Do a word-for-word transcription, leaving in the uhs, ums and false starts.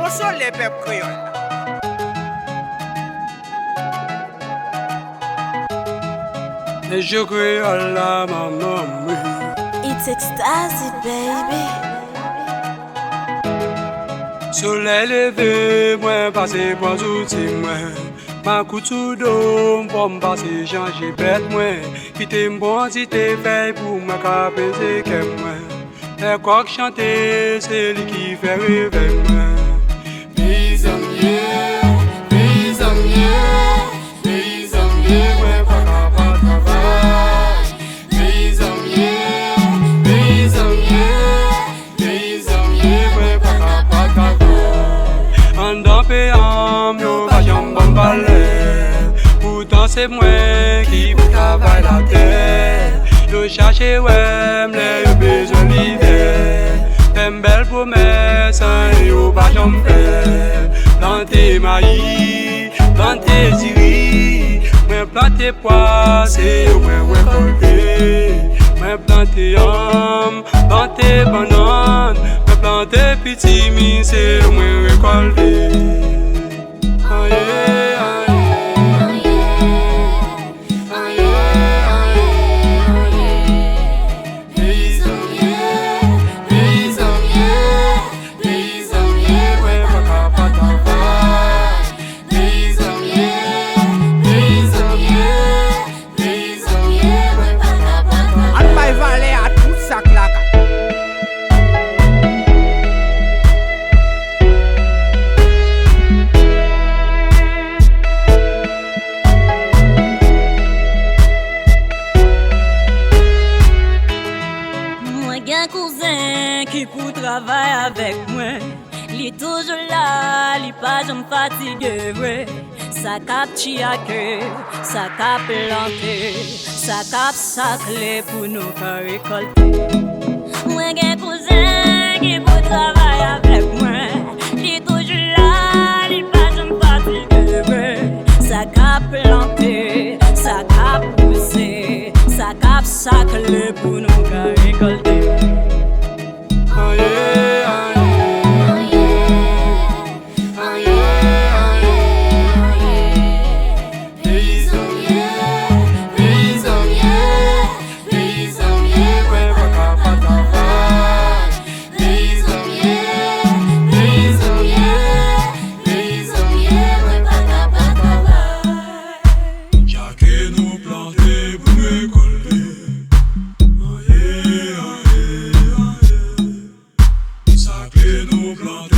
Sole pèp kreyòl la. Mesye kreyòl la, manman mwen. It's Extazy, baby. Solèy leve, mwen pase pran zouti mwen. Makout sou do m, fò m pase chanje bèt mwen. Kite m pran ti te fèy pou mwen ka peze kè mwen. Lè kòk chante, se li ki fè revèy mwen. Peyizan m ye, peyizan m ye, peyizan m ye, mwen pa ka pa travay. Peyizan m ye, peyizan m ye, peyizan m ye, mwen pa ka pa travay. Anndan peyi an m, yo pa janm ban m valè. Poutan se mwen ki pou travay latè. Yo chache wè m lè yo bezwen lidè. Fè m bèl pwomès, anyen yo pa janm fè. Plante mayi, plante diri. Mwen plante pwa, se yo mwen rekòlte. Mwen plante yanm, plante bannann. Mwen plante pitimi, se yo mwen rekòlte. Aye, aye, aye. Aye, aye, aye. Peyizan m ye, peyizan m ye, peyizan m ye, mwen pa ka pa travay. Peyizan m ye, peyizan m ye, peyizan m ye, mwen pa ka pa travay. Ann bay valè a tout sa k lakay. Mwen gen kouzen ki pou travay avèk mwen. Li toujou la, li pa janm fatige vre. Sa k ap tchiyake, sa k ap plante, sa k ap sakle pou nou ka rekòlte. Mwen gen kouzen ki pou travay avèk mwen. Li toujou la, li pa janm fatige vre. Sa k ap plante, sa k ap pouse, sa k ap sakle pou nou ka rekòlte. Aye, aye, aye. Aye, aye, aye. Peyizan m ye, peyizan m ye, peyizan m ye, mwen pa ka pa travay. Peyizan m ye, peyizan m ye, peyizan m ye, mwen pa ka pa travay. Sa ke nou plante pou n rekòlte. Aye, aye, aye. Sa ke nou plante